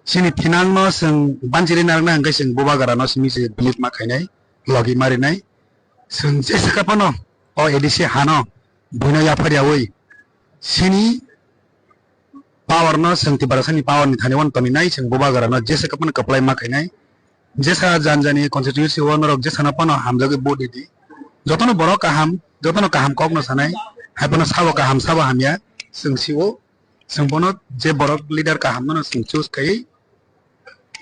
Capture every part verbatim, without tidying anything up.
Chini thinangno chwng banchiri narwkna hwnkhe chwng bubagrano simi se delete ma khainai, logi ma rinai. Chwng jesa phano o A D C hano buino yapharyawi chini power no chwng Tiprasani power ni thani uan toninai chwng bubagrano jesa phano kwplai ma khainai. Jesa jan jani constituency o norok jesano phano hamjagwi vote ridi. Jotono borok kaham, jotono kaham kokno sanai, hai phano sabo kaham sabo hamya chwng sio. Chwng bono je borok leader kaham no chwng choose khaiwi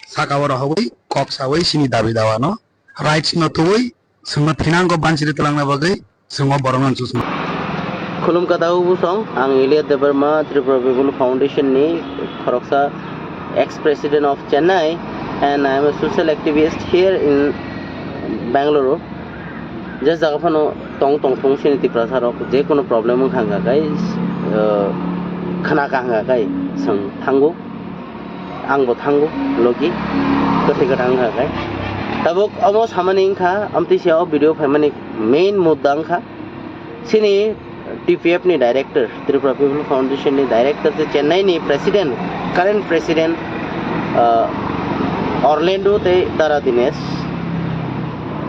saka o rohogwi kok sawi chini dabi dawa no rights no tubui chwngno thinango banchiri twlangna bagwi chwng o borok no choose. Khulum ka tabuk busong, ang Elias Debbarma, Tripura People Foundation ni khoroksa ex-president of Chennai, and I am a social activist here in Bangalore. Je jaga phano tong tong tong sini Tiprasa rok je kono problem wngkha hwnkha khe, uh, khna kha hwnkha khe chwng thango, ang bo thango logi kwthwi kwthang wngkha khe. Tabuk omo samani wngkha, amtwi se o video phaimani main mudda wngkha chini T P F ni director, Tripura People Foundation ni director, je Chennai ni president, current president, uh, Orlando tei Dara Dinesh,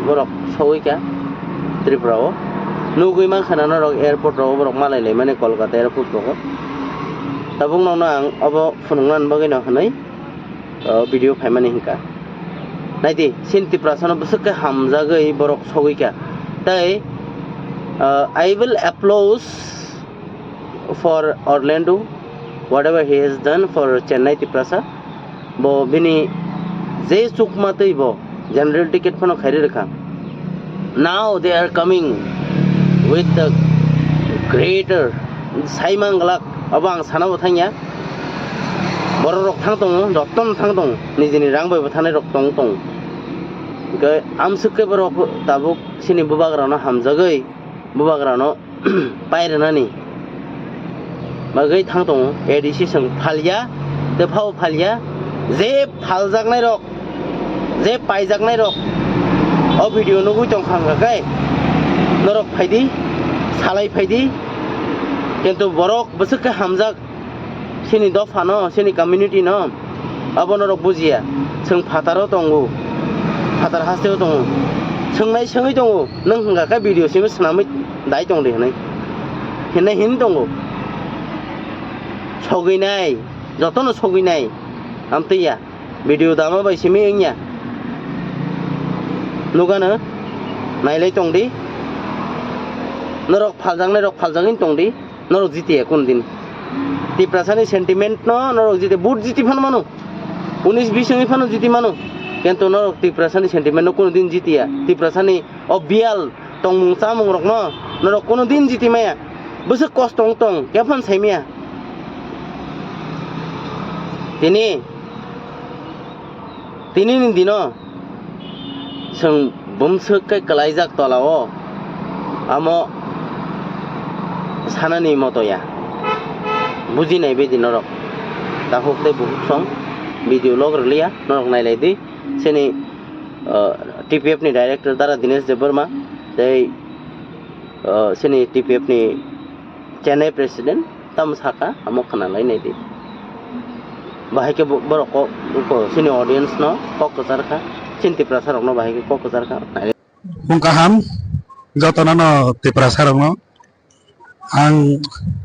borok sogwi kha Tripura o. Nugwi mankha na norok airport rogo borok malai laimani Kolkata airport rogo. Tabuk nono ang obo phunukna bagwi no hwnwi, uh, video phaimani hinkha. Naidi, sin Tiprasano bwswk khe hamjagwi borok sogwi kha. Tai, uh, I will applause for Orlando, whatever he has done for Chennai Tiprasa. Bo bini je chukma twi bo general ticket phano khairi rwkha. Now they are coming with the greater, sai manglak, abo ang sana bo thangya. Borok rok thang tongo, jotono thang tongo, nijini rang bai bo thanai rok tong tongo. Hwnkhe amswk khe borok tabuk chini bubagrano hamjagwi, bubagrano pairwnani bagwi thang tongo. A D C chwng phalya, tei phao phalya, je phaljaknai rok, je paijaknai rok o video nugwi tongkha hwnkha khe norok phaidi, salai phaidi, kintu borok bwswk khe hamjak. Chini dopha no, chini community no, abo norok bujiya. Chwng phataro tongo, phatar hasteo tongo. Chwngnai swngwi tongo, nwng hwnkha khe video simi swnamwi dai tong di hwnwi. Hinwi hin tongo. Sogwinai, jotono sogwinai. Amtwi ya. Video dama bai simi wngya. Nugano nailai tong di. Norok phaljaknai rok phaljagwi tong di. Norok jitiya kun din. Tiprasani sentiment no norok jiti, vote jiti phano mano. Unis bis wngwi phano jiti mano. Kintu norok Tiprasani sentiment no kuno din jitiya. Tiprasani o biyal tongmung chamung rokno norok kuno din jiti maya. Bwswk kosto wng tong, kephano saimaya. Tini, tini ni dino chwng bumswk khe kwlaijak tola o, amo sanani moto ya. Bujinai bedi norok. Takhuk tei bukhuk song video log rwliya, norok nailai di. Chini, uh, T P F ni director Dara Dinesh Debbarma tei, uh, chini T P F ni Chennai president tamo saka, amo khna lai nai di. Bahai khe bo-, borok kok, kok, chini audience no kok kwchar kha, chini Tiprasa rok no bahai khe kok kwchar kha. Bung kaham, jotono no Tiprasa rok no ang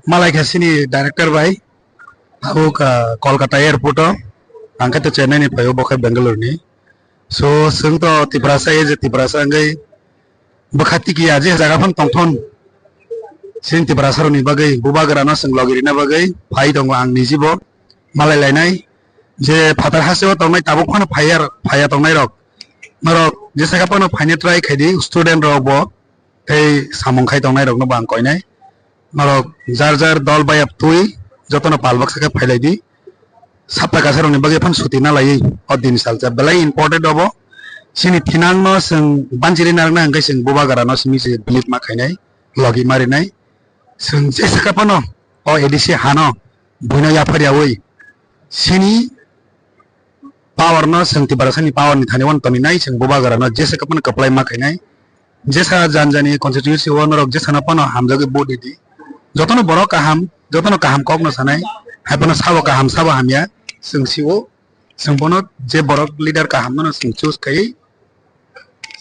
malai kha chini director bai, tabuk, ah, Kolkata airport o, ang khe to Chennai ni phai o, bo khe Bangalore ni. So, chwng to Tiprasa, e je Tiprasa wngwi bwkha tikiya je jaga phano tongthon. Chini Tiprasa rokni bagwi, bubagrano chwng logi rina bagwi phai tongo ang nijibo. Malai lainai je phatar hasteo tongnai tabuk phano phaiya, phaiya tongnai rok. Norok jesa khe phano phaina try khai di, student rok bo tei samung khai tongnai rokno bo ang koinai. Norok jar jar dol bai twi jotono pal baksa khe phailai di. Sapta kaisa rokni bagwi phano suti na laiwi o din salsa belai important obo. Chini thinang no chwng banchiri narwkna hwnkhe chwng bubagra no simi se delete ma khainai, logi ma rinai. Chwng jesa khe phano o A D C hano buino yaphar yawi chini power no chwng Tiprasani power ni thani uan toni nai chwng bubagra no jesa khe phano kwplai ma khainai. Jesa jan jani constituency o norok jesa no phano hamjagwi vote ridi. Jotono borok kaham, jotono kaham kok no sanai, hai phano sabo kaham sabo hamya chwng sio. Chwng bono je borok leader kaham no chwng choose khaiwi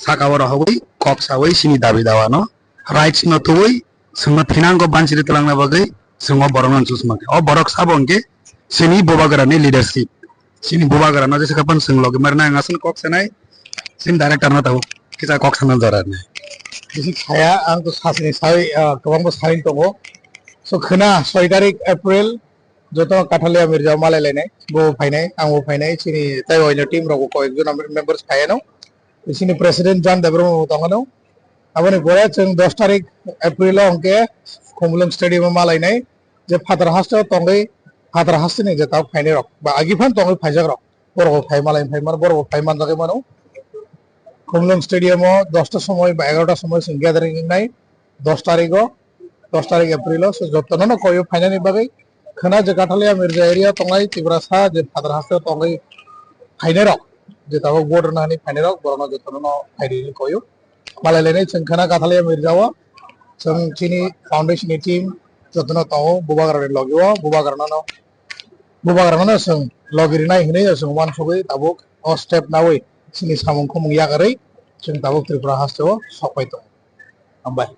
saka o rohogwi kok sawi chini dabi dawa no rights no twiwi chwngno thinango banchiri twlangna bagwi chwng o borok no choose mankha. O borok sabo hwnkhe chini bubagra ni leadership. Chini bubagra no jesa kapan chwng logi marna ang aswk kok sanai chini director no tabo kisa kok sana jora nai. Bisi saya ang to sasini sai, ah, kwbangbo sai tongo. So khwna soi tarik April joto Kathalia Mirza malai lainai, bo phainai, ang bo phainai, chini tei oino team rok bo koyek jona members phaiano. Chini president John Debbarma bo tongano. Aboni pore chwng dos tarik April o hwnkhe Khumulwng stadium o malainai, je phatar haste o tongwi, phatar haste ni je tabuk phainai rok ba agi phan tongwi phaijak rok, borok bo phai malai phai mano, borok bo phai manjagwi mano. Khumulwng stadium o dosta somoi ba egarota somoi chwng gathering wngnai, dos tarik o, dos tarik April o, so jotono no koyo phainani bagwi khwna je Kathalia Mirza area tongnai Tiprasa je phatar haste o tongwi phainai rok, je tabuk vote rwna hinwi phainai rok, borokno jotono no phaidi hinwi koyo. Malai lainai chwng khwna Kathalia Mirza o, chwng chini foundation ni team jotono tongo, bubagra ni logi o, bubagra no, bubagra no chwng logi rinai hinwi chwng uansugwi tabuk o step nawi chini samung khumung yakarwi chwng tabuk Tripura haste o sokpai tongo. Hambai.